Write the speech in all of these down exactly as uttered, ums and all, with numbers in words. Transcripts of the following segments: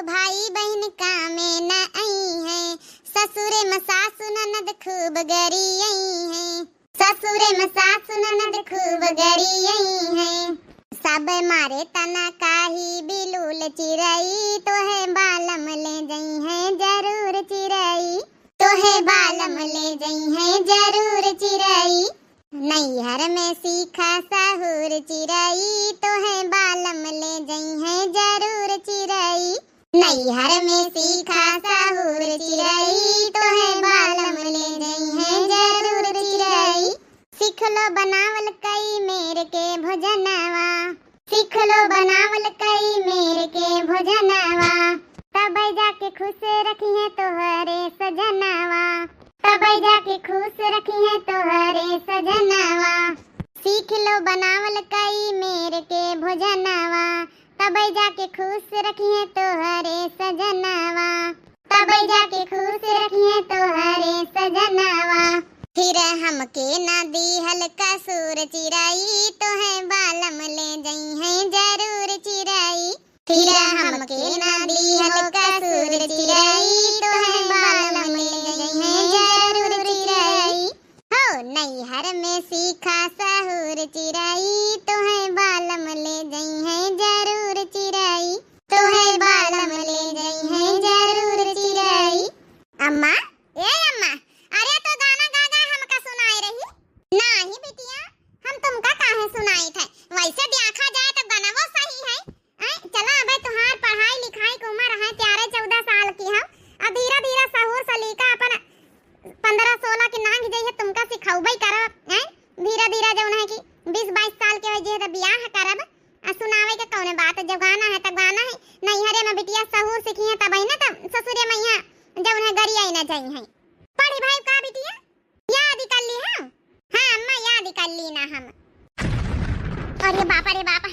भाई बहिन कामे न अइहैं, ससुरे म सासु ननद खूब गरियइहैं। ससुरे म सासु ननद खूब गरियइहैं। सब मारे तना काही बिलुल चिरई, तोहे बालम ले जइहैं जरूर चिरई। तोहे बालम ले जइहैं जरूर चिरई। नैहर में सीखा सहूर चिरई, तोहे बालम ले जइहैं जरूर चिरई। नैहर में सीखा सहूर चिरई, तोहे बालम ले जइहैं जरूर चिरई। सीख लो बनावल कई मेर के भोजनवा, सीख लो बनावल कई मेर के भोजनवा। तबै जाके खुश रखिहैं तोहरे सजनवा, तबै जाके खुश रखिहैं तोहरे सजनवा। सीख लो बनावल कई मेर के भोजनवा, तबै जाके खुश रखिहैं तोहरे सजनवा। तबै जाके खुश रखिहैं तोहरे सजनवा। फिर हमके ना दीहल कसूर चिरई, तोहे बालम ले जइहैं जरूर चिरई। फिर हमके ना दीहल कसूर चिरई, तोहे बालम ले जइहैं जरूर चिरई। हो नैहर में सीखा सहूर चिरई, तोहे बालम ले जइहैं जरूर चिरई। तोहे बालम ले जइहैं जरूर चिरई। अम्मा, ए अम्मा, अरे तू गाना गा गा हमका सुनाए रही। नाही बिटिया, हम तुमका काहे सुनाइत है? वैसे देखा जाए तो गनवो सही है। हैं? चला अबे तुहार पढ़ाई लिखाई के उम्र है, तेरह चौदह साल की हम। अब धीरे धीरे सहूर सलीका अपन पन्द्रह सोलह के नांग जइहे तुमका सिखौबे करब। हैं? धीरे धीरे जौन है कि बीस बाईस साल के हो जइहे तो बियाह करब। आ सुनावे के कौने बात, जब गाना है तब गाना है। नैहरे में बिटिया सहूर सीखी है तब ना तब ससुरे में यहाँ जौन है गरिया ही ना जाई है। पढ़ी भाई का बिटिया? याद ही कर ली है? हाँ अम्मा, याद ही कर ली ना हम। अरे बाप रे बाप,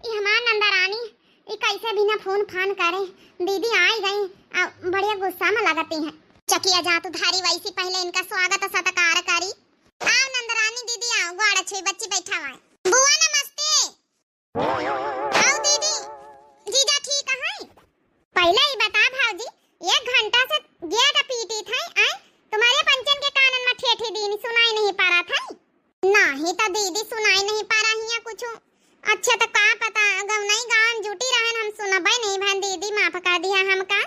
ई हमार नंदरानी, ई कैसे बिना फोन फान करे? दीदी आई गई, आ, बढ़िया गुस्सा में लगती है। चकिया जात धारी वैसी पहले इनका स्वागत सत्कार करी। आओ नंदरानी दीदी आओ, ग्वाड़ा छुई बच्ची बैठा हुआ है। बुआ नमस्ते। आओ दीदी, जीजा ठीक है? पहले ही बता भौजी, एक घंटा से गेट पीटी थे, आए? तुम्हारे पंचन के कानन में ठेठी दीन सुनाई नहीं पड़ा था? नाही तो दीदी सुनाई नहीं पड़ा हिया कुछ। अच्छा तो का पता, गौनई गावन जुटी रहन, हम सुनबे नहीं भन दीदी, माफ कर दिया हमका।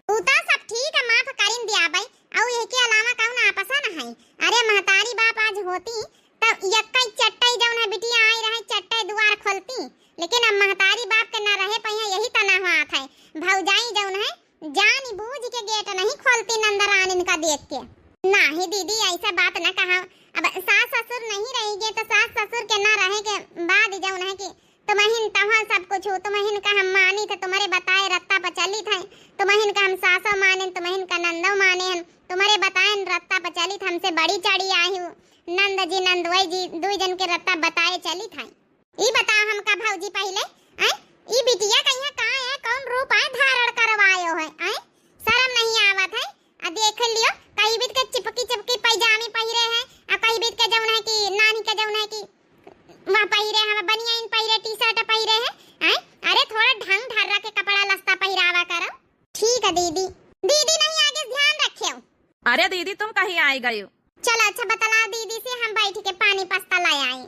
उ तो सब ठीक है, माफ करिन दिया भाई। अउ यह के अलावा कौन आपसा न है? अरे महतारी बाप आज होती तो यक्कई चट्टई जौन है बिटिया आई रहे, चट्टई दुआर खोलती, लेकिन अब महतारी बाप के न रहे पहिया, यही तना हुआ है। भौजाई जौन है जान बूझ के गेट नहीं खोलती नंदरानिन का देख के। नाही दीदी, ऐसा बात न कहा। अब सास ससुर नहीं रही गए तो सास ससुर के न रहे के बाद जौन है कि तुमहिन तहाँ सब कुछ हो, तुमहिन का हम मानी थे, तुम्हारे बताए रत्ता पर चली थे, तुमहिन का हम सासो माने, तुमहिन का नंदो माने हम, तुम्हारे बताए रत्ता पर चली थे, हमसे बड़ी चढ़ी आई हूँ। नंद जी नंदोई जी दुई जन के रत्ता बताए चली थे। ई बताओ हमका भौजी पहिले, हैं? ई बिटिया कहिया का है, कौन रूप है धारण करवायो है, हैं? शर्म नहीं आवत है? आ देख लियो, कई बीत के चिपकी चिपकी पैजामी पहिरे है, आ कई बीत के जौन है कि नानी के जौन है कि वह पहिरे हम बनियाइन पहिरे, टी शर्ट पहिरे है, हैं? अरे थोड़ा ढंग ढर्रा के कपड़ा लस्ता पहिरावा करो। ठीक है दीदी। दीदी नहीं आगे ध्यान रखियो। अरे दीदी तुम कहीं आई गई हो? चलो अच्छा बतला दीदी से हम बैठ के पानी पस्ता ले आई।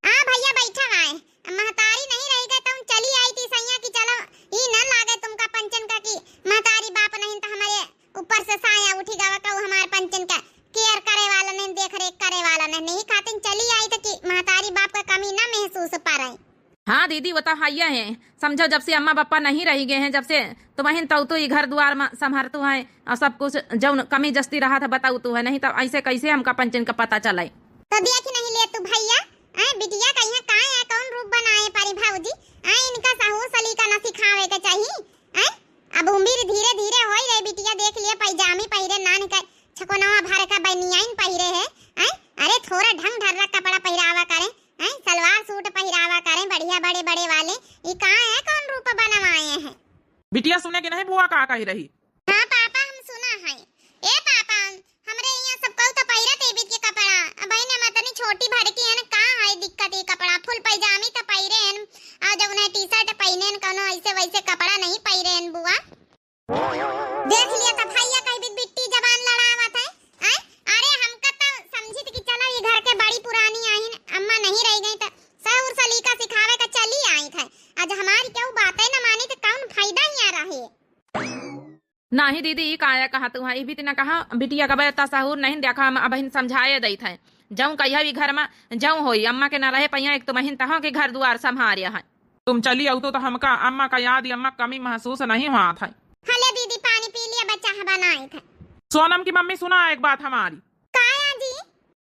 आ भैया बैठा हुआ है। महतारी नहीं रही गए तो हम चली आई थी सैया की चलो ई न लागे तुमका पंचन का कि महतारी बाप नहीं तो हमारे ऊपर से साया उठी गवा कहू हमार पंचन का केयर करे वाला नहीं, देख रेख करे वाला नहीं, नहीं खातिन चली आई तो कि महतारी बाप का कमी ना महसूस पाए। हाँ दीदी, वो तो हइये है। समझो जब से अम्मा पापा नहीं रही गए हैं, जब से तुमहिन तौतु ई घर दुआर में संभरतु है और सब कुछ जौन कमी जस्ती रहा था बताऊ तू है, नहीं तो ऐसे कैसे हमका पंचन का पता चले। तो देख नहीं ले तू भैया, ऐ बिटिया कहिया का है, कौन रूप बनाए पारी भौजी, ऐ इनका सहू सलीका न सिखावे के चाहिए, ऐ अब उम्र धीरे धीरे होई रहे बिटिया, देख लिए पैजामी पहिरे नान के छकोनवा भर का बनियाइन पहिरे है, हैं? अरे थोड़ा ढंग ढर्रा कपड़ा पहिरावा करें, हैं? सलवार सूट पहिरावा करें बढ़िया बड़े बड़े वाले। ई का है, कौन रूप बनवाए हैं? बिटिया सुने के नहीं बुआ का कही रही? हाँ पापा हम सुना है। ए पापा, हमरे यहाँ सब कहू तो पहिरत एबित के कपड़ा, अब है ना मतनी छोटी भड़की है ना, का है दिक्कत ये कपड़ा, फुल पैजामी तो पहिरे हैं, आ जब उन्हें टी शर्ट पहिने हैं, कौनो ऐसे वैसे कपड़ा नहीं पहिरे हैं बुआ। देख लिया त भैया कही बिट्टी जबान लड़ावत है। आय? अरे हमका त समझित कि चलो ये घर के बड़ी पुरानी आइन, अम्मा नहीं रह गई त सहूर सलीका सिखावे का चली आई थे। आज हमारी केहू बातें न मानी त कौन फायदा ही आ रहे। नाही दीदी, ई काया कहा तू है, ई भी त न कहा बिटिया का बता सहूर नहीं देखा, हम अबहिन समझाए दई थे। जौं कहिया भी घर में जौं होई, अम्मा के न रहे पैया, एक तो महीन तहो के घर दुआर संभारे है। तुम चली आऊ तो, तो हमका अम्मा का याद या अम्मा का कमी महसूस नहीं हुआ था। हले दीदी पानी पी लिया, बच्चा है बनाए थे। सोनम की मम्मी सुना एक बात हमारी। काया जी?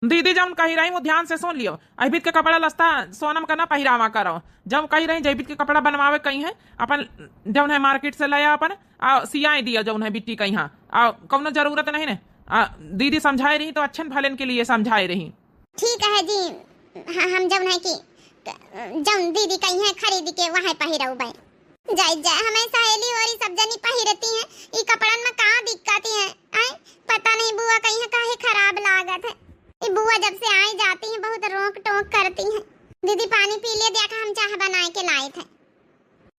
दीदी जौन कही रही वो ध्यान से सुन लियो। अभित के कपड़ा लस्ता सोनम का ना पहिरावा करो। जौन कही रही जैबित के कपड़ा बनवावे कहीं है, अपन जौन है मार्केट से लाया अपन, आ सियाए दिया जौन है बिट्टी कहीं, हाँ। आ कौनो जरूरत नहीं ने। आ दीदी समझाए रही तो अच्छन भलन के लिए समझाए रही। ठीक है जी, ह-, हम जौन है कि जौन दीदी कहीं है खरीद के वहाँ पहिरौबे। जाई जा, हमें सहेली होरी सब जनी पहिरती हैं, ई कपड़न में का दिक्कत है? आय, पता नहीं बुआ कहीं है काहे खराब लागत है। ई बुआ जब से आई जाती हैं बहुत रोक टोक करती हैं। दीदी पानी पी ले, देखा हम चाह बनाए के लाए थे।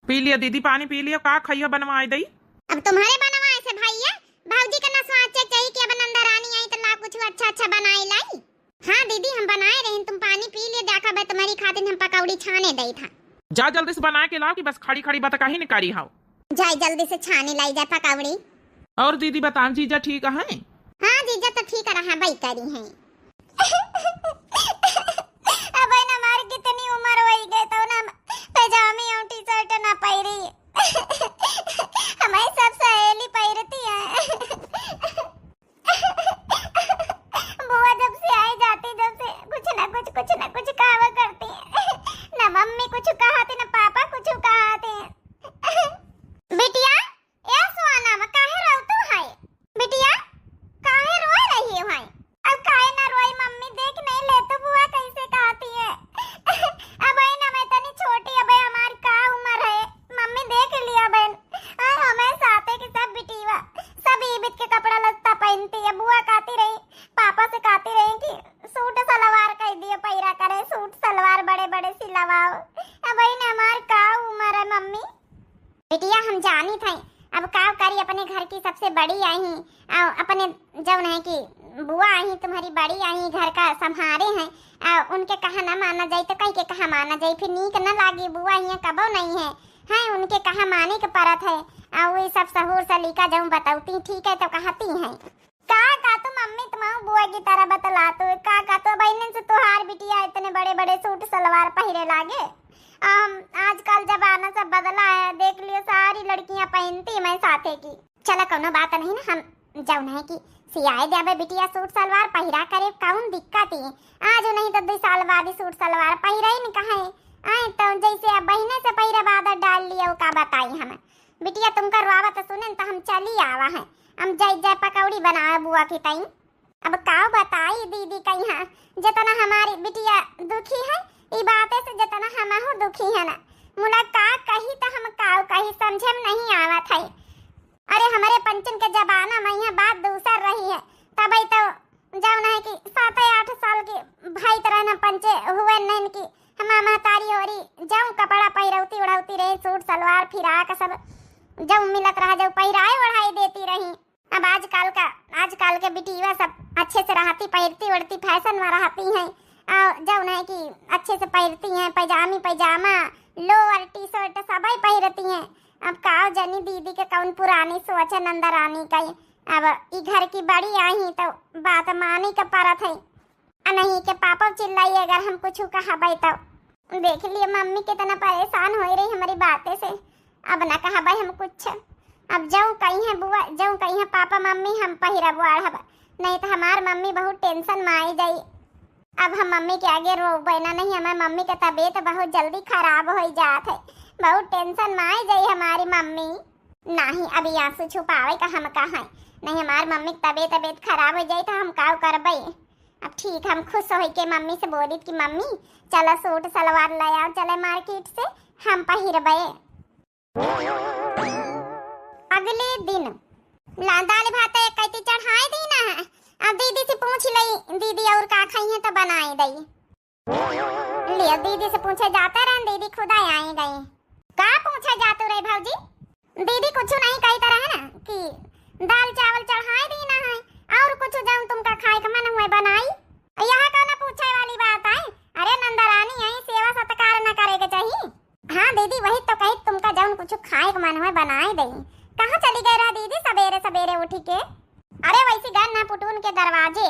पी लिया दीदी, पानी पी लिया, का खइया बनवाए दई? अब तुम्हारे बनवाए से भैया, भौजी का नसवा चेक चाहिए कि अब नंदा रानी आई तो ला कुछ अच्छा अच्छा बनाए लाई। हाँ दीदी, हम बनाए रही, तुम पानी पी ले, देखा बे तुम्हारी खातिर हम पकौड़ी छाने दई था। जा जल्दी से बनाए के लाओ कि बस खड़ी खड़ी बतकही न करी हाउ। जाए जल्दी से छाने लाई जाए पकौड़ी। और दीदी बताओ, जीजा ठीक है? हाँ जीजा तो ठीक रहा, बई करी है। अब है ना हमार कितनी उम्र होई गए तो ना पैजामी और टी शर्ट ना पहिरी। हमारी सब सहेली पहिरती है। बुआ जब से आई जाती, जब से कुछ ना कुछ, कुछ ना कुछ कहावा करती। ना मम्मी कुछ कहाती, ना पापा कुछ कहाते। बिटिया, ए सोनम, काहे रोतू है? बिटिया, काहे रोए रही है? अब काहे ना रोई मम्मी, देख नहीं ले तू बुआ कैसे कहती है। अब है ना मैं तनी छोटी, अब हमार का उम्र है मम्मी, देख लिया बहन। आ, हमें साथे के सब बिटिया, सब ईबित के कपड़ा लत्ता पहनती है। बुआ कहती रही, पापा से कहती रही कि सूट सलवार कह दिए पैरा करे, सूट सलवार बड़े बड़े सिलवाओ। अब है ना हमार का उम्र है मम्मी। बिटिया, हम जानी थे, अब का करी, अपने घर की सबसे बड़ी आई, और अपने जौन है कि बुआ आई, तुम्हारी बड़ी आई, घर का संभारे हैं, और उनके कहा ना माना जाए तो कहीं के कहा माना जाए, फिर नीक न लागी। बुआ यहाँ कबो नहीं है, हैं, उनके कहा माने के परत है। और वे सब सहूर सलीका जौन बतौती, ठीक है, तो कहती हैं। का, का तू मम्मी, तुम बुआ की तरह बतला तू, का, का तू बहनन से तुहार बिटिया इतने बड़े बड़े सूट सलवार पहिरे लागे? हम, आजकल जमाना सब बदला है, देख लियो सारी लड़कियां पहनती मैं साथे की। चला कौनो बात नहीं ना, हम जौन है कि सियाए देबे बिटिया सूट सलवार पहिरा करे, कौन दिक्कत है? आज नहीं तो दो साल बाद ही सूट सलवार पहिरे ही न कहे। आए तो जैसे अब बहने से पहिरे आदत डाल लिया, वो का बताई हम। बिटिया तुमका रोआवत सुने न तो हम चली आवा है, हम जाई जाए पकौड़ी बनावे बुआ की तई। अब का बताई दीदी कहिया, जितना हमारी बिटिया दुखी है, ई बातें से जितना हमहू दुखी है ना। मुला का कही त हम का कही, समझे में नहीं आवत है। अरे हमरे पंचन के जमाना में यह बात दूसर रही है, तबे तो जौन है कि सात आठ साल के भाई तरह न पंचे हुए नहीं कि हमार महतारी होरी जौन कपड़ा पहिरौती ओढ़ौती रही, सूट सलवार फिराक सब जौन मिलत रहा, जौन पहिराए ओढ़ाए देती रही। अब आजकल का, आजकल के बिटिया सब अच्छे से रहती, पहिरती ओढ़ती, फैशन में रहती हैं। और जौन है कि अच्छे से पहिरती हैं, पैजामी, पैजामा, लोअर, टी शर्ट सबई पहिरती हैं। अब का जनी दीदी के कौन पुरानी सोच है नंदा रानी का। अब ई घर की बड़ी आई तो बात मानी के परत है। आ नहीं के पापा चिल्लाई अगर हम कुछ कहबै तो। देख लिए मम्मी कितना परेशान हो रही हमारी बातें से। अब ना कहबै हम कुछ। अब जौन कही है बुआ, जौन कही है पापा मम्मी, हम पहिरब ओढ़ब। नहीं तो हमार मम्मी बहुत टेंशन में आई जाई। अब हम मम्मी के आगे रोबै ना, नहीं हमार मम्मी के तबीयत बहुत जल्दी खराब हो जात है। बहुत टेंशन में आई जाई हमारी मम्मी। नहीं, अब ई आंसू छुपावे का हम का है। नहीं हमार मम्मी के तबीयत, तबीयत खराब हो जाई तो हम का करबै। अब ठीक, हम खुश होई के मम्मी से बोलित कि मम्मी, चला सूट सलवार ले आओ, चले मार्केट से, हम पहिरबे। अगले दिन ला दाल भात एक कैती चढ़ाए दी ना है। अब दीदी से पूछ लई, दीदी और का खाई है तो बनाए दई। लियो, दीदी से पूछे जाते रहन, दीदी खुदा आई गई। का पूछे जातू रे भौजी? दीदी कुछ नहीं कही तरह है ना, कि दाल चावल चढ़ाए दीना है, और कुछ जौन तुमका खाए के मन हुए बनाई। यह कौन पूछे वाली बात है? अरे नंदरानी है, सेवा सत्कार न करे के चाहिए? हाँ दीदी, वही तो कही, तुमका जौन कुछ खाए के मन हुए बनाए दई। कहाँ चली गए रहा दीदी सबेरे सबेरे उठी के? अरे वैसी गन ना पुटून के दरवाजे।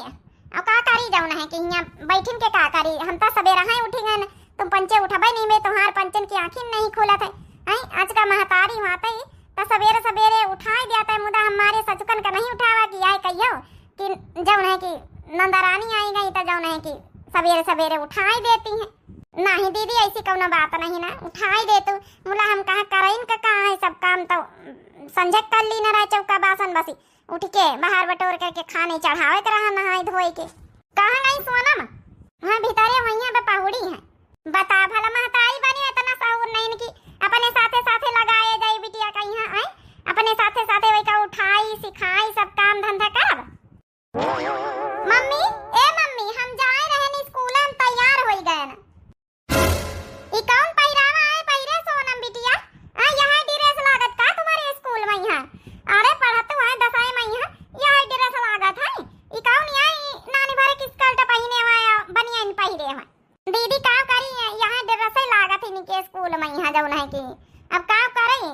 अब का करी जौन है कि हियाँ बैठिन के का करी? हम तो सबेरे हैं उठी गए न, तुम पंचे उठबे नहीं बे, तुम्हार पंचन की आँखिन नहीं खुलत है। हैं, आज का महतारी हुआ तई तो सबेरे सबेरे उठाए दिया तई, मुदा हमारे सचुकन का नहीं उठावा कि आए कहियो कि जौन है कि नंदरानी आई गई तो जौन है कि सबेरे सबेरे उठाए देती हैं। नहीं दीदी, ऐसी कौनो बात नहीं ना, उठाए दे तू। मुला हम कहा करइन का कहा है, सब काम तो संझक कर ली न रहे, चौका बासन बसी उठ के बाहर बटोर करके खाने चढ़ावे के रहा, नहाए धोए के। कहाँ गई सोनम? वहाँ भीतरे वहीं पे पहुड़ी है। बता भला महतारी बनी इतना सहूर नहीं कि अपने साथे साथे लगाए जाई बिटिया का यहाँ आए, अपने साथे साथे वही का उठाई सिखाई सब काम धंधा करब। मम्मी, ए मम्मी, हम जाए रहन स्कूल, हम तैयार होई गए ना। ई कौन पहिरावा है पहिरे सोनम बिटिया? आ, यह ड्रेस लागत का तुम्हारे स्कूल में यहाँ? अरे पढ़त तो है दसवीं में यहाँ, यह ड्रेस लागत है। ई कौन यही नानी भर की स्कर्ट पहिने हुआ या बनियान पहिरे हुआ? दीदी का करी, यह ड्रेस लागत है इनके स्कूल में यहाँ जौन है कि अब का करी?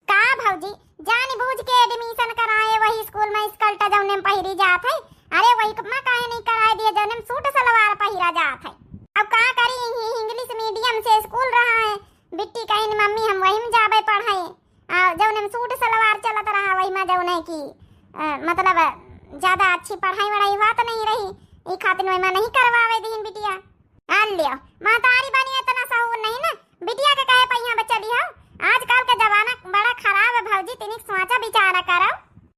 का भौजी, जान बूझ के एडमिशन कराए वही स्कूल में स्कर्ट जौने में पहिरी जात है? अरे वही मा काहे नहीं कराए दिए जौने में सूट सलवार पहिरा जात है? अब का करी, इ-, इंग्लिश मीडियम से स्कूल रहा है, बिट्टी कहिन मम्मी हम वही में जाबे पढ़े, आ, जौने में सूट सलवार चलत रहा वही में जौने की, अ, मतलब ज्यादा अच्छी पढ़ाई वढ़ाई हुआ तो नहीं रही, ई खातिर वही में नहीं करवावे दीन बिटिया। आ लियो, महतारी बनी इतना सहूर नहीं ना, बिटिया के कहे पहिया पे चली हो। आजकल के जमाना बड़ा खराब है भौजी, तनिक सोचा विचारा करो।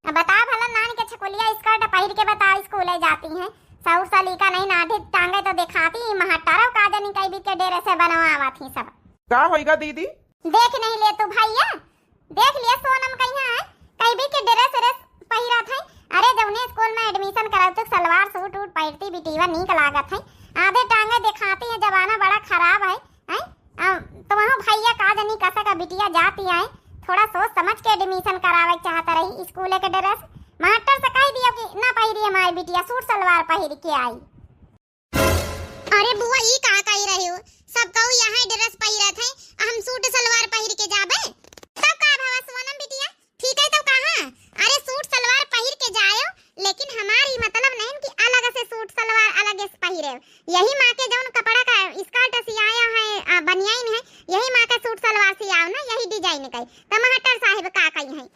अब बता भला नान के छकुलिया स्कर्ट पहिर के बता स्कूले जाती हैं, सहूर सलीका नहीं ना, आधे टांगे तो दिखाती ही महटरो का जनी कई बीच के डेरे से बनवावत ही सब। का होइगा दीदी? देख नहीं ले तू भैया, देख लिया सोनम कहिया है, कहीं भी के ड्रेस व्रेस पहिरत है। अरे जौने स्कूल में एडमिशन करावत सलवार सूट वूट पहिरती बिटिया नीक लागत है, आधे टांगे दिखाती है, जमाना बड़ा खराब है, हैं? अब तुम्हारो भैया का जनी कसा का बिटिया जाती है, थोड़ा सोच समझ के एडमिशन करावे चाहत रही स्कूल के ड्रेस। मास्टर से कह दियो कि ना पहिरी हमारी बिटिया सूट सलवार पहिर के आई। अरे बुआ, ई का कही रही हो? सब कहू यहाँ ड्रेस पहिरत है, हम सूट सलवार पहिर के जाबे? तब का भवा सोनम बिटिया, ठीक है तो कहा, अरे सूट सलवार पहिर के जायो, लेकिन हमारी मतलब नहीं कि अलग से सूट सलवार अलग से पहिरे। यही माँ के जौन कपड़ा का स्कर्ट सियाया है, आ, बनियाइन है, यही माँ का सूट सलवार सियाओ ना, यही डिजाइन का। तो महटर साहिब का कही है?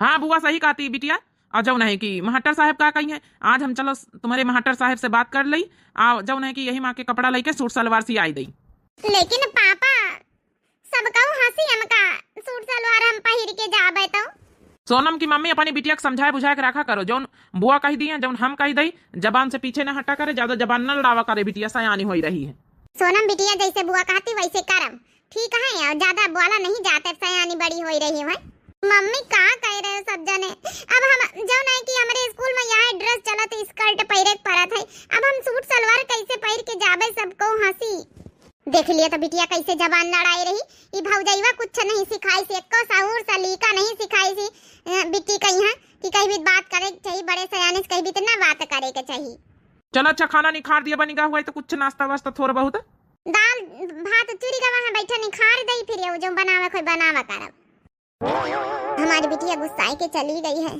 हाँ बुआ, सही कहती बिटिया। और जौन है कि महट्टर साहब का कही है, आज हम चलो तुम्हारे महट्टर साहब से बात कर लई, आ जौन है कि यही माँ के कपड़ा लेके सूट सलवार सियाई दई। लेकिन पापा, सब कहू हंसी हमका सूट सलवार हम पहिर के जाबे तो। सोनम की मम्मी, अपनी बिटिया के समझाए बुझाए के रखा करो, जौन बुआ कही दी है, जौन हम कही दई, जबान से पीछे ना हटा करे, ज्यादा जबान न लड़ावा करे, बिटिया सयानी होई रही है। सोनम बिटिया जैसे बुआ कहती वैसे करम। ठीक है, और ज्यादा बोला नहीं जाते, सयानी बड़ी होई रही है। मम्मी का कह रहे हो सब जने? अब हम जौन है कि हमरे स्कूल में यह ड्रेस चलत, स्कर्ट पहिरे के पड़त है, अब हम सूट सलवार कैसे पहिर के जाबे, सबको हंसी। देख लिया तो बिटिया कैसे जबान लड़ाई रही। ई भौजैवा कुछ नहीं सिखाई सी, एको सहूर सलीका नहीं सिखाई सी। अ, बिट्टी कही है कि कहीं भी बात करे के चाहिए, बड़े सयाने से कहीं भी इतना बात करे के चाहिए। चलो अच्छा, खाना निखार दिया बनी गा हुआ है तो कुछ नाश्ता वास्ता थोड़ा बहुत। दाल भात चूरी का वहाँ बैठा निखार दई, फिर ये जो बनावे कोई बनावा करब। हमारी बिटिया गुस्साए के चली गई है।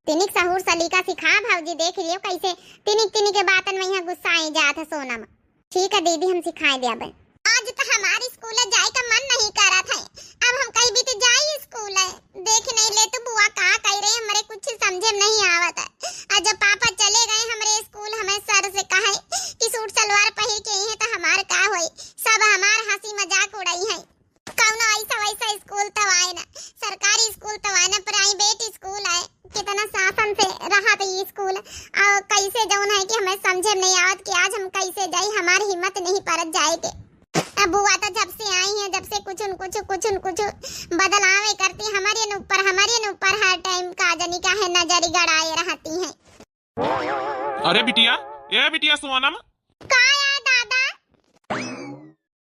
तिनिक सहूर सलीका सिखा भौजी, देख लियो कैसे तिनिक तिनिक के बातन में यहाँ गुस्साए जात है सोनम। ठीक है दीदी, हम सिखाए देबे। आज तो हमारे स्कूल जाए का मन नहीं करत है, अब हम कहीं भी तो जाई स्कूल है। देख नहीं ले तू बुआ का कह रही, हमरे कुछ समझे में नहीं आवत है। और जब पापा चले गए हमरे स्कूल, हमें सर से कहे कि सूट सलवार पहिर के आई है तो हमार का होई, सब हमार हंसी मजाक उड़ाई है। कौनो ऐसा वैसा स्कूल तो आए ना, सरकारी स्कूल तो आए ना, प्राइवेट स्कूल है। कितना शासन से रहा था ये स्कूल, और कैसे जौन है कि हमें समझे में नहीं आवत कि आज हम कैसे जाई, हमारी हिम्मत नहीं परत जाए के। अब बुआ तो जब से आई है, जब से कुछ न कुछ, कुछ न कुछ बदलावे करती, हमारे न ऊपर, हमारे न ऊपर हर टाइम का जनी का है नजर गड़ाए रहती है। अरे बिटिया, ए बिटिया सोनम। का या दादा?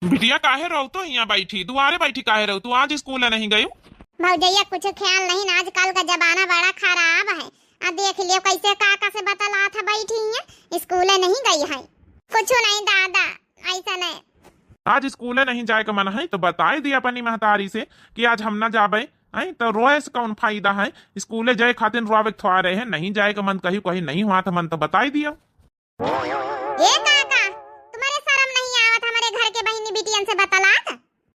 बिटिया काहे रहो तो यहाँ बैठी, दुआरे बैठी काहे रहो तू? आज स्कूल नहीं गयू? भौजैया, कुछ ख्याल नहीं ना, आजकल का जमाना बड़ा खराब है। आ देख लियो कैसे काका से बतलात है, बैठी है, स्कूले नहीं गई है। कुछ नहीं दादा, ऐसा नहीं। आज स्कूले नहीं जाए का मन है तो बताए दिया अपनी महतारी से कि आज हम ना जाबे, हैं? तो रोए से कौन फायदा है? स्कूले जाए खातिर रोवे के थोड़े है, नहीं जाए का मन कही, कही नहीं हुआ था मन तो बताए दिया। ए काका, तुम्हारे शर्म नहीं आवत हमारे घर के बहिनी बिटियन से बतलात?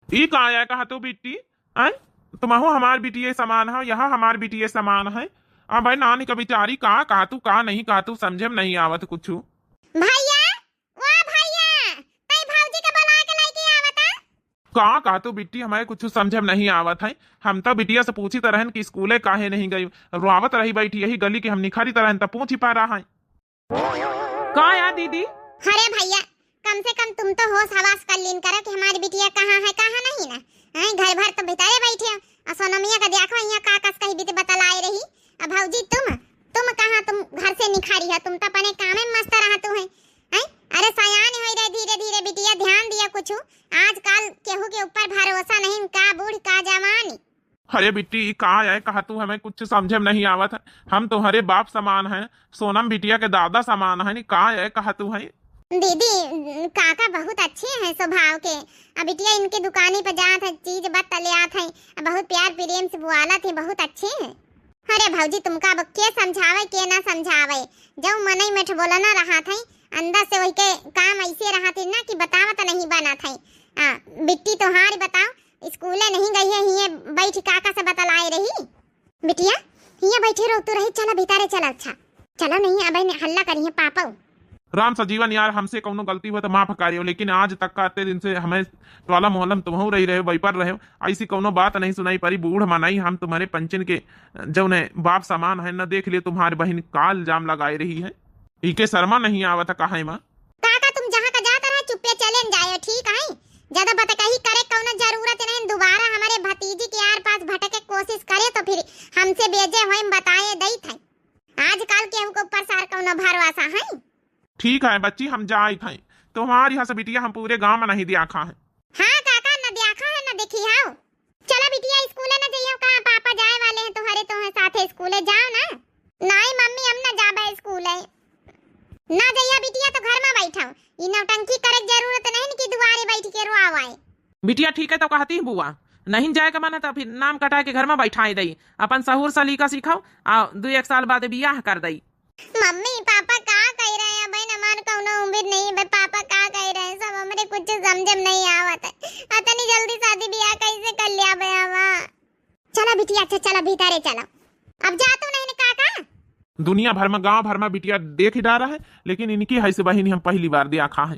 ई का आया कहा तू बिट्टी? हैं? तुमहू हमार बिटिये समान है, यह हमार बिटिये समान है। अब भाई नानी का बिचारी का कहा तू, का नहीं कहा तू, समझे में नहीं आवत कुछ। भैया, ओ भैया, तई भौजी के बुला के लेके आवता। का कहा तू बिट्टी, हमारे कुछ समझे में नहीं आवत है। हम तो बिटिया से पूछी तो रहन कि स्कूले काहे नहीं गई, रोवत रही बैठी यही गली के, हम निखारी तो रहन तो पूछ ही पा रहा है। का या दीदी? अरे भैया, कम से कम तुम तो होश हवास कर लीन करो कि हमारी बिटिया कहाँ है, कहाँ नहीं ना। हैं, घर भर तो भीतरे बैठे हो। और सोनमिया का देखो, यहाँ का कस कही बीते बतलाए रही। अब भौजी तुम, तुम कहाँ, तुम घर से निखारी हो, तुम तो अपने काम में मस्त रहतू है। हैं? अरे सयान होई रहे, धीरे धीरे बिटिया ध्यान दिया कुछ। आजकल केहू के ऊपर भरोसा नहीं, का बूढ़ का जवानी। अरे बिट्टी, ई का है कहा तू, हमें कुछ समझे में नहीं आवत है। हम तुम्हारे बाप समान हैं, सोनम बिटिया के दादा समान है, ई का है कहा तू है? दीदी, काका बहुत अच्छे हैं स्वभाव के। अब बिटिया इनके दुकानी पर जात है, चीज बत ले आत है, बहुत प्यार प्रेम से बुआलत है, बहुत अच्छे हैं। अरे भौजी, तुमका अब के समझावे, के ना समझावे, जब मनई में बोलना रहा था, अंदर से वही के काम ऐसे रहा थे ना कि बतावत नहीं बना था। आ, बिट्टी तोहार बताओ, स्कूले नहीं गई है, हिये बैठ काका से बतलाए रही। बिटिया, हिये बैठे रहो तू रही, चला भीतरे चला। अच्छा, चलो नहीं, अब हल्ला करी है पापा। राम सजीवन यार, हमसे कौनो गलती हुआ तो माफ करियो, लेकिन आज तक का अत्ते दिन से हमें टोला मोहल्ला में तुमहू रही रहे, वही पर रहे, ऐसी कौनो बात नहीं सुनाई परी। बूढ़ मनाई हम तुम्हारे पंचन के जौने बाप समान है न, देख लिए तुम्हारे बहिन का इल्जाम लगाए रही है। इके शर्मा नहीं आवत कहे माँ। काका, तुम जहाँ का जात रहा, चुप्पे चले न जाए, ठीक है? ज्यादा बतकही करे कौनो जरूरत नहीं। दोबारा हमारे भतीजी के आर पास भटके कोशिश करे तो फिर हमसे बेजे होए, हम बताए दई थे। आजकल केहू के ऊपर सार कौनो भरोसा है? ठीक है बच्ची, हम जाइत हैं। तुम्हारी हंस बिटिया हम पूरे गांव में नहीं दियाखा है। हाँ काका, न दियाखा है, न देखी हाउ। चला बिटिया, स्कूले न जइयो का, पापा जाए वाले हैं तुम्हारे, तुम्हें साथे स्कूले जाओ ना। नहीं मम्मी, हम न जाबे स्कूले। ना जइया बिटिया तो घर में बैठा। ई नौटंकी करे के जरूरत नहीं कि दुआरे बैठ के रोआवाए। बिटिया ठीक है तो कहती बुआ, नहीं जाए के मन है तो फिर नाम कटाए के घर में बैठाए दई। अपन सहूर सलीका सिखाओ, आ दू एक साल बाद बियाह कर दई। मम्मी, पापा का कह रहे हैं? बहन, हमार कौनो उम्र नहीं बे। पापा का कह रहे हैं? सब हमरे कुछ समझ में नहीं आवत है। अतनी जल्दी शादी ब्याह कैसे कर लिया बे हमा? चला बिटिया, अच्छा चला भीतरे चला। अब जा तू नहीं काका। दुनिया भर में, गांव भर में बिटिया देख ही डारा है, लेकिन इनकी है से बहिनी हम पहली बार दियाखा है।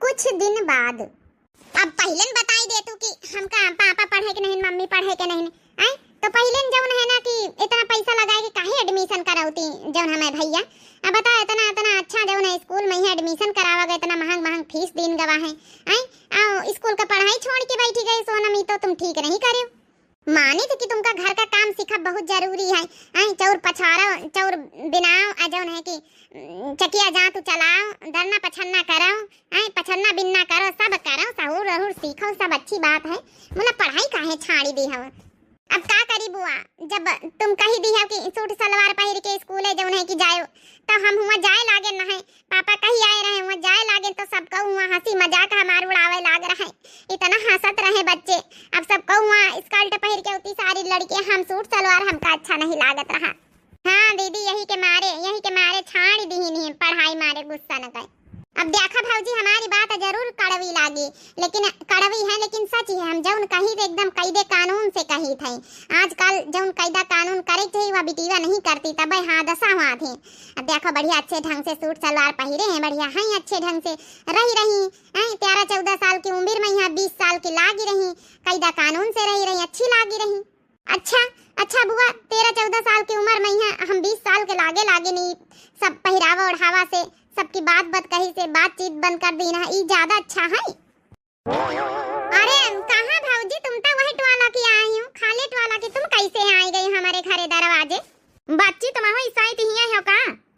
कुछ दिन बाद। अब पहिलेन बताई दे तू कि हमका पापा पढ़े के नहीं, मम्मी पढ़े के नहीं, आय? तो पहिलेन जौन है ना कि इतना पैसा लगाए के काहे admission करावती जौन हमें भैया? अब बता, इतना, इतना अच्छा जौन है स्कूल में ही admission करावा गए, इतना महंग, महंग फीस दीन गवा है, आय? आओ, स्कूल का पढ़ाई छोड़ के बैठी गई सोनम, ई तो तुम ठीक नहीं करे। मानित कि तुमका घर का काम सीखब बहुत जरूरी है। आय, चौर पछारो, चौर बिनाओ, आ जौन है कि, उम, चकिया जांतु चलाओ, दरना पछन्ना करो, आय, पछन्ना बिनना करो, सब करो, सहूर रहूर सीखो, सब अच्छी बात है। मुला पढ़ाई काहे छाड़ी दी हव? अब का करी बुआ, जब तुम कही दी हो कि सूट सलवार पहिर के स्कूले जौन है कि जायो, तो हम हुआ जाए लागे न है। पापा कही आए रहे, हुआ जाए लागे तो सबका हुआ हंसी मजाक हमार उड़ावे लाग रहे। इतना हंसत रहे बच्चे। अब सबका हुआ स्कर्ट पहिर के उतनी सारी लड़कियां, हम सूट सलवार हमका अच्छा नहीं लागत रहा। हाँ दीदी, यही के मारे, यही के मारे छाड़ दी नहीं पढ़ाई मारे गुस्सा न गए। अब देखा भौजी, हमारी बात जरूर कड़वी लागी, लेकिन कड़वी है लेकिन सच ही है। हम जौन कही थे एकदम कायदे कानून से कही थे। आजकल जौन कायदा कानून करे थे वह बिटिया नहीं करती, तबे हादसा हुआ थे। अब देखो बढ़िया अच्छे ढंग से सूट सलवार पहिरे हैं, बढ़िया हैं अच्छे ढंग से रही रही हैं। तेरह चौदह साल की उम्र में यहाँ बीस साल की लागी रही, कायदा कानून से रही रही, अच्छी लागी रही। अच्छा, अच्छा बुआ, तेरह चौदह साल की उम्र में यहाँ हम बीस साल के लागे लागे नहीं, सब पहिरावा ओढ़ावा से, सबकी बात बात कही से बातचीत बंद कर दी ना, ई ज्यादा अच्छा है। अरे कहाँ भौजी, तुम तो वही टोला की आई हो, खाले टोला की, तुम कैसे आई गई हमारे घरे दरवाजे? बच्ची, तुम हो ईसाई हिया हो का?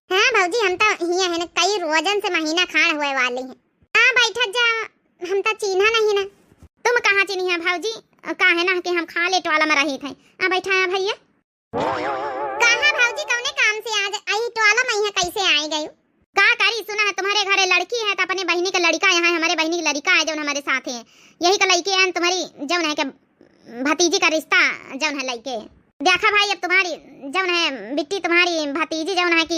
हाँ भौजी, हम तो हिया है ना, कई रोजन से महीना खान हुए वाली है। हाँ बैठत जा, हम तो चीन्हा नहीं ना। तुम कहाँ चिन्हिया भौजी? काहे ना कि हम खाले टोला में रही थे। देखा भाई, अब तुम्हारी जौन है बिट्टी, तुम्हारी भतीजी जौन है कि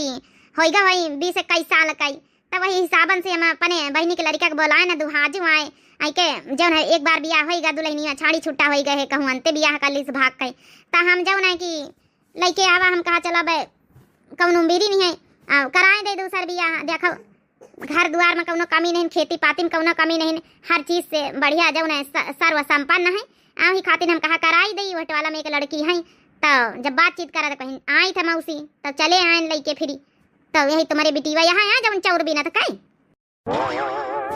होइगा वही बीस इक्कीस साल कई, तब वही हिसाबन से हम अपने बहिनी के लड़िका के बोलाए ना, दुहाजू आए, आई के जौन है एक बार बियाह होइगा, दुल्हनिया छाड़ी छुट्टा होइगा है, कहूँ अंते बियाह कर लीस भाग के, त हम जौन है कि लइके आवा, हम कहा चला बे, कौन उम्मीद ही नहीं है, आ, कराए दे दूसर बियाह। देखो, घर दुआर में कौनो कमी नहीं, खेती पाती में कौनो कमी नहीं, हर चीज से बढ़िया जौन है स-, सर्व संपन्न है। आ, वही खातिर हम कहा कराई दई, वोट वाला में एक लड़की है। तो जब बातचीत करा तो कहीं आई था मौसी, तो चले आए लइके फिरी। तो यही तुम्हारे बिटिया यहाँ है जौन चौर बिनत कई।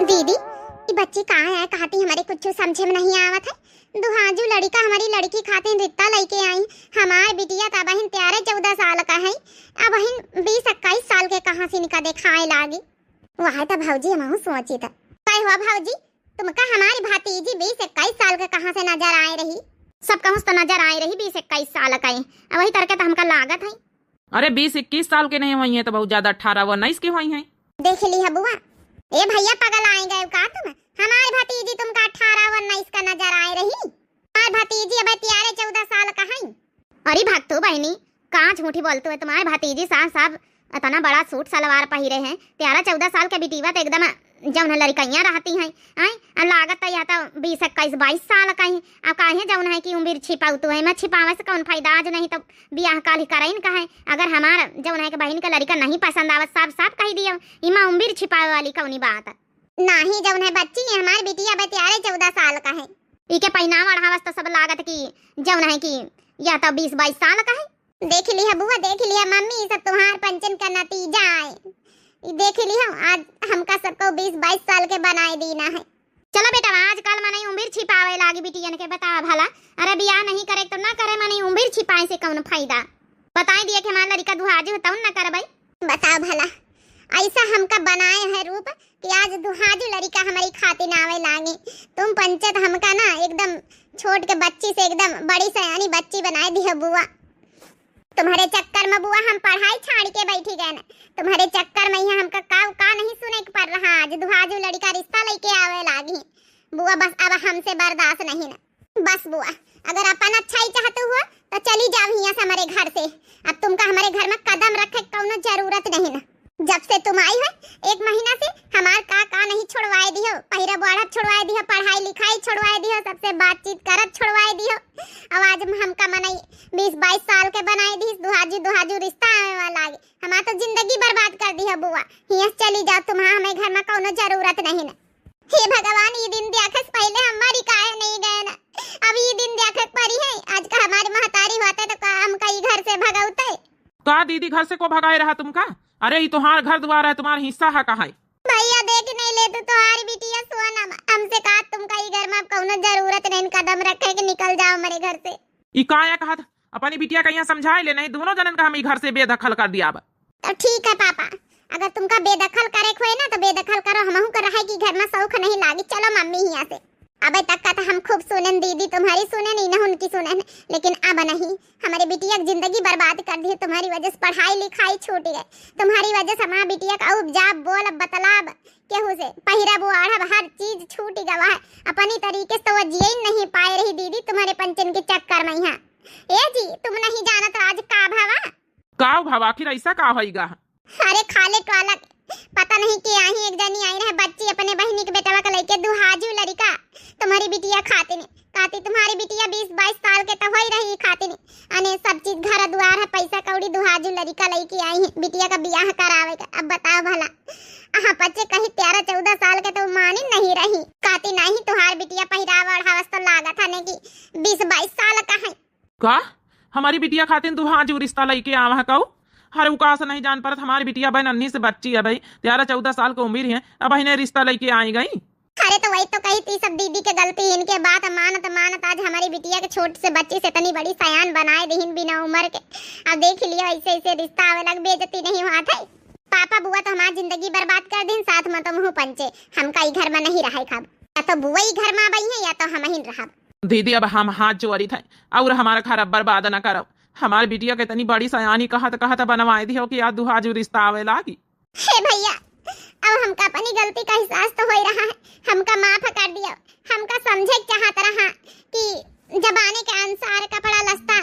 दीदी, ई बच्ची कहाँ है? कहती हमारे कुछ समझे में नहीं आवत है। दुहाजू लड़िका हमारी लड़की खातिर रिश्ता लइके आई। हमार बिटिया त अबहिन तेरह चौदह साल का है, अबहिन बीस इक्कीस साल के कहाँ से इनका देखाए लागी? वह तो भौजी हमहू सोची था। कहे हो भौजी, तुमका हमारी भतीजी बीस इक्कीस साल के कहाँ से नजर आए रही? सब कहूँ से तो नजर आए रही बीस इक्कीस साल का ही, अब वही तरह के तो हमका लागत है। अरे, बीस इक्कीस साल के नहीं हुई है, तो बहुत ज्यादा अठारह उन्नीस के हुई है। देख ली है बुआ। ए भैया, पगल आए गए का तुम? हमारे भतीजी तुमका अठारह उन्नीस का नजर आए रही? हमारे भतीजी अब तेरह चौदह साल का है। अरे भक्तू बहनी, कहाँ झूठी बोलतू है? तुम्हारे भतीजी साफ साफ इतना बड़ा सूट सलवार पहिरे हैं, तेरह चौदह साल के बिटिया तो एकदम जौन है लड़कइयाँ रहती हैं, आय? आ लागत है यह तो बीस इक्कीस बाईस साल का ही। अब काहे जौन है कि उम्र छिपाऊ तू है, मैं छिपावे से कौन फायदा? आज नहीं तो बियाह काल ही करइन का है। अगर हमार जौन है कि बहिन का लड़का नहीं पसंद आवत, साफ साफ कही दियो, इमा उम्र छिपावे वाली कौनी बात? नाही जौन है बच्ची, ये हमार बिटिया बे तेरह चौदह साल का है। इके पहनावा ओढ़ावस तो सब लागत कि जौन है कि या तो बीस बाईस साल का है। देख लिया बुआ, देख लिया मम्मी, ई सब तुम्हार पंचन का नतीजा है। ई देख लिया, आज हमका सबको बीस बाईस साल के बनाए दीना है। चलो बेटा, आजकल मनई उम्र छिपावे लागी बिटियन के, बतावा भला। अरे बियाह नहीं करे तो ना करे, मनई उम्र छिपाए से कौन फायदा? बताई दिया कि हमार लड़िका दुहाजू है तौन ना करबै। बताओ भला, ऐसा हमका बनाए है रूप कि आज दुहाजू लड़िका हमारी खातिर आवे लागी। तुम पंचत हमका ना एकदम छोट के बच्ची से एकदम बड़ी सयानी बच्ची बनाए दिया बुआ। तुम्हारे चक्कर में बुआ हम पढ़ाई छाड़ के बैठी गए ना। तुम्हारे चक्कर में यहाँ हमका का, का नहीं सुने के पड़ रहा। आज दुहाजू लड़िका रिश्ता लइके आवे लागी। बुआ बस अब हमसे बर्दाश्त नहीं ना। बस बुआ, अगर अपन अच्छाई चाहते हुआ तो चली जाओ यहाँ से हमारे घर से। अब तुमका हमारे घर में कदम रखे के कौनो जरूरत नहीं ना। जब से तुम आई हो एक महीना से हमार का का नहीं छोड़वाए दियो, पहिरा बोढ़ब छोड़वाए दियो, पढ़ाई लिखाई छोड़वाए दियो, सबसे बातचीत करत छोड़वाए दियो। अब आज हमका मनई बीस बाईस साल के बनाए दी, दुहाजू दुहाजू रिश्ता आवे वाला आगे। हमार तो जिंदगी बर्बाद कर दी है बुआ। हियां से चली जाओ तुम, हमें घर में कौनो जरूरत नहीं ना। हे भगवान, ई दिन देखे से पहिले हम मरी काहे नहीं गए ना। अब ई दिन देखे के पड़ी है। आज का हमारी महतारी होते तो का हमका ई घर से भगौते? का दीदी, घर से को भगाए रहा तुमका? अरे, ई तोहार घर द्वार है, तुम्हार हिस्सा है, कहाँ है? भैया, देख नहीं ले तू, तोहारी बिटिया सोनम, हमसे का तुमका ई घर में अब कौनो जरूरत नहीं, कदम रखे के निकल जाओ हमारे घर से। ई का या कहत? अपनी बिटिया का यहाँ समझाए ले, नहीं दोनों जनन का हम ई घर से बेदखल कर दिया अब। तो ठीक है पापा, अगर तुमका बेदखल करे के होए ना तो बेदखल करो, हमहू के रहे की घर में शौक नहीं लागी। चलो मम्मी हियां से। अबे तक का तो हम खूब सुनेन दीदी तुम्हारी सुनेन, इन्हें उनकी सुनेन, लेकिन अब नहीं। हमारे बिटिया की जिंदगी बर्बाद कर दी तुम्हारी वजह से, पढ़ाई लिखाई छूट गए तुम्हारी वजह से। हमारा बिटिया का उपजाब बोल बतलाब केहू से, पहिरब ओढ़ब हर चीज छूट गवा है। अपनी तरीके से तो वो जिए ही नहीं पाए रही दीदी तुम्हारे पंचन के चक्कर में यहाँ। ए जी, तुम नहीं जानत राज का भवा? का भवा, आखिर ऐसा का होइगा? अरे खाले टोला के पता नहीं के आही, एक जनी आई रहे बच्ची अपने बहिनी के बेटवा के लेके, दुहाजू लड़िका तुम्हारी बिटिया खातिन। कहती तुम्हारी बिटिया बीस बाईस साल के तो होई रही खातिन, अने सब चीज घर दुआर है, पैसा कौड़ी, दुहाजू लड़िका लेके आई है बिटिया का बियाह करावे का। अब बताओ भला, अहाँ पच्चे कही तेरह चौदह साल के तो मानिन नहीं रही। कहती नहीं, तुम्हार बिटिया पहिरावा ओढ़ावस तो लागत है ने कि बीस बाईस साल का है। का? हमारी बिटिया खातिन दुहाजू रिश्ता लइके आवा है कऊ? अरे उ का से नहीं जान परत, हमारी बिटिया बहन अन्नी से बच्ची है भाई, तेरह चौदह साल की उम्र है, अब इन्हें रिश्ता लइके आई गई। अरे तो वही तो कही थी, सब दीदी के गलती, इनके बात मानत मानत आज हमारी बिटिया के छोट से बच्ची से इतनी बड़ी सयान बनाए दीहिन बिना उम्र के। अब देख लियो, ऐसे ऐसे रिश्ता आवे लग, बेइज्जती नहीं हुआ था। पापा बुआ तो हमारी जिंदगी बर्बाद कर दीन, साथ में तो मुँह पंचे, हमका ई घर में नहीं रहे खाब। या तो बुआ ई घर में आबई है या तो हम ही रहब। दीदी, अब हम हाथ जोड़ी थे और हमारा घर अब बर्बाद न करो। हमारे बिटिया के इतनी बड़ी सयानी कहत कहत बनवाए दियो कि आज दुहाजू रिश्ता आवे लागी। हे भैया, अब हमका अपनी गलती का एहसास तो हो रहा है, हमका माफ कर दियो। हमका समझे के चाहत रहा कि जमाने के अनुसार कपड़ा लत्ता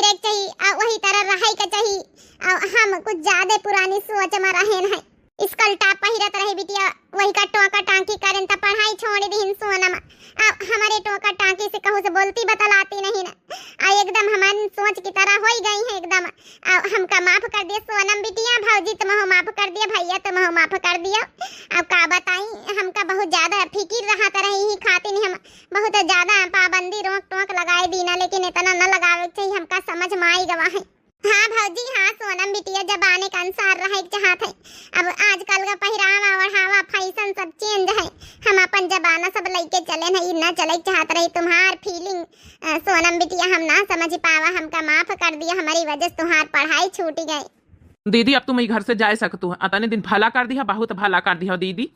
रहे के चाही, आ वही तरह रहे के चाही। आ हम कुछ ज्यादा पुरानी सोच में रहेन है। स्कर्ट टॉप पहिरत रही बिटिया, वही का टोका टांकी करेन त पढ़ाई छोड़ दिहिन सोनम। आ हमरे टोका टांकी से कहूँ से बोलती बतलाती नहीं ना। आ एकदम हमार सोच की तरह होई गई है एकदम। आ हमका माफ कर दिया सोनम बिटिया, भौजी तुमहू माफ कर दिया, भैया तुमहू माफ कर दिया। अब का बताई, हमका बहुत ज्यादा फिकिर रहत रही ही खातिन हम बहुत ज्यादा पाबंदी रोक टोक लगाए दीना, लेकिन इतना न लगावे के चाहिए, हमका समझ में आई गवा है। हाँ भौजी, हाँ सोनम बिटिया, जमाने के अनुसार रहे के चाहत है। अब आजकल का पहिरावा ओढ़ावा फैशन सब चेंज है, हम अपन जमाना सब लइके चले नहीं, न चले के चाहत रही। तुम्हार फीलिंग सोनम बिटिया हम ना समझ पावा, हमका माफ कर दिया, हमारी वजह से तुम्हार पढ़ाई छूट गई। दीदी, अब तुम ई घर से जाए सकतू है, अतने दिन भला कर दिया, बहुत भला कर दिया दीदी।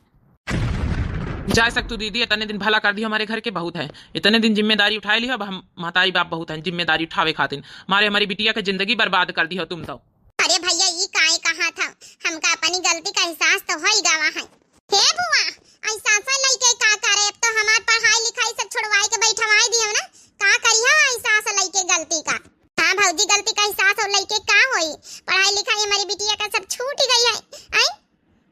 जाए सकतू दीदी, इतने दिन भला कर दिया हमारे घर के, बहुत है। इतने दिन जिम्मेदारी उठाए लिया, अब हम महतारी बाप बहुत हैं जिम्मेदारी उठावे खातिर। मारे हमारी बिटिया के जिंदगी बर्बाद कर दिया तुम तो। अरे भैया, ई काहे कहा था, हमका अपनी गलती का एहसास तो हो ही गवा है। हे बुआ, एहसास लइके का करे, अब तो हमार पढ़ाई लिखाई सब छोड़वाए के बैठवाए दियो ना, का करिया एहसास लइके गलती का। हाँ भौजी, गलती का एहसास हो लइके का होई, पढ़ाई लिखाई हमारी बिटिया का सब छूट गई है। आई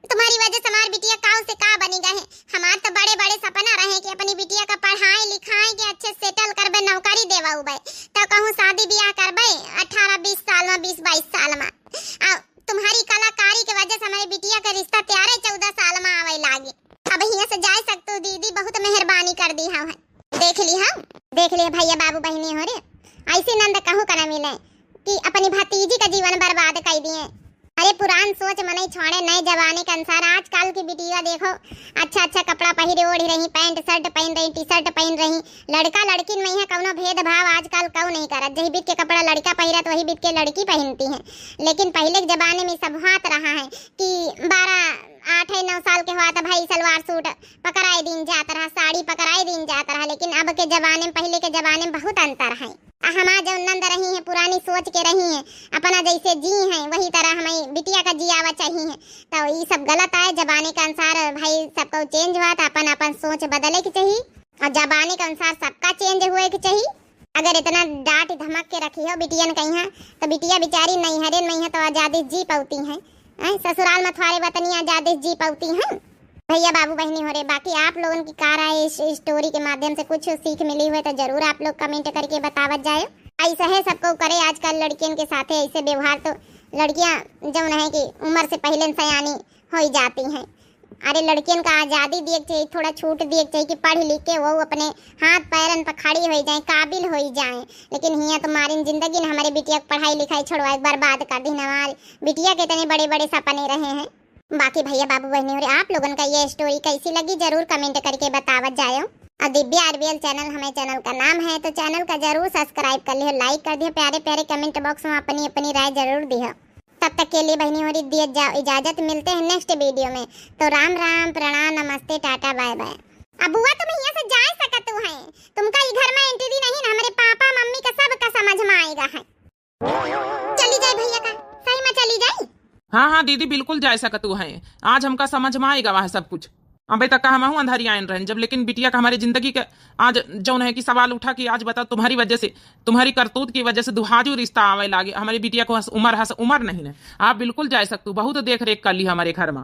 तुम्हारी वजह से हमार बिटिया काऊ से का बनी गए है। हमार तो बड़े बड़े सपना रहे कि अपनी बिटिया का पढ़ाई लिखाई के अच्छे सेटल करबे, नौकरी देवा उबे, तो कहूँ शादी ब्याह करबे अठारह बीस साल में, बीस बाईस साल में। आ तुम्हारी कलाकारी के वजह से हमारे बिटिया का रिश्ता तेरह चौदह साल में आवे लागी। अब हियाँ से जाए सकतू दीदी, बहुत मेहरबानी कर दी हम। देख ली हम, देख ली भैया बाबू बहनी हो रे, ऐसे नंद कहूँ का न मिले कि अपनी भतीजी का जीवन बर्बाद कर दिए। अरे पुरान सोच मनई छोड़े, नए जमाने के अनुसार। आजकल की बिटिया देखो, अच्छा अच्छा कपड़ा पहिरे ओढ़ रही, पैंट शर्ट पहन रही, टी शर्ट पहन रही। लड़का लड़किन में यहाँ कौनो भेदभाव आजकल कऊ नहीं करत। जही बीत के कपड़ा लड़का पहिरत वही बीत के लड़की पहनती हैं, लेकिन पहले के जमाने में सब हाथ रहा है कि बारह आठ है नौ साल के हुआ तो भाई सलवार सूट पकड़ाए दिन जात रहा, साड़ी पकड़ाए दिन जात रहा। लेकिन अब के जमाने में, पहले के जमाने में बहुत अंतर है। आ हमार जौन नंद रही हैं, पुरानी सोच के रही हैं, अपना जैसे जी हैं वही तरह हमारी बिटिया का जियावा चाहिए। तो ये सब गलत आए, जमाने के अनुसार भाई सबको चेंज हुआ, तो अपन अपन सोच बदले के चाहिए और जमाने के अनुसार सबका चेंज हुए के चाहिए। अगर इतना डांट धमक के रखी हो बिटियन कहीं, तो बिटिया बेचारी नैहरे में है तो आजादी जी पाती हैं। हैं, ससुराल में थोड़े वतनी आजादी जी पाती हैं। भैया बाबू बहनी हो रे, बाकी आप लोगन की का राय इस स्टोरी के माध्यम से कुछ सीख मिली हुए तो जरूर आप लोग कमेंट करके बतावत जाए। ऐसा है सबको करे आजकल लड़कियन के साथे ऐसे व्यवहार, तो लड़कियां जौन है कि उम्र से पहले सयानी हो जाती हैं। अरे लड़कियन का आजादी दिए के चाहिए, थोड़ा छूट दिए के चाहिए कि पढ़ लिख के वो अपने हाथ पैरन पर खड़ी हो जाए, काबिल हो जाए। लेकिन हियाँ तो मारिन जिंदगी न हमारे बिटिया के पढ़ाई लिखाई छोड़वाए बर्बाद कर दी, हमारे बिटिया के इतने बड़े बड़े सपने रहे हैं। बाकी भैया बाबू बहनी हो रे, आप लोगन का ये स्टोरी कैसी लगी जरूर कमेंट करके बतावत जायो। और दिव्या आरबीएल चैनल हमारे चैनल का नाम है, तो चैनल का जरूर सब्सक्राइब कर लियो, लाइक कर दियो, प्यारे प्यारे कमेंट बॉक्स में अपनी अपनी राय जरूर दियो। तब तक के लिए बहनी हो रे दिए जाओ इजाजत, मिलते हैं नेक्स्ट वीडियो में। तो राम राम, प्रणाम, नमस्ते, टाटा, बाय बाय। अब बुआ तुम यहाँ से जा सकत हो हैं, तुमका ई घर में एंट्री नहीं ना, हमारे पापा मम्मी का सब का समझ में आएगा है। चली जाए भैया का, सही में चली जाए। हाँ हाँ दीदी, बिल्कुल जा सकत हो हैं, आज हमका समझ में आएगा वहाँ सब कुछ। अबे तक का हमहू अंधारी आयन रहन जब, लेकिन बिटिया का हमारे जिंदगी के आज जौन है कि सवाल उठा कि आज बताओ तुम्हारी वजह से, तुम्हारी करतूत की वजह से दुहाजू रिश्ता आवे लागे। हमारी बिटिया को हस-, उम्र हस उम्र नहीं है, आप बिल्कुल जा सकते हो, बहुत देख रेख कर ली हमारे घर में।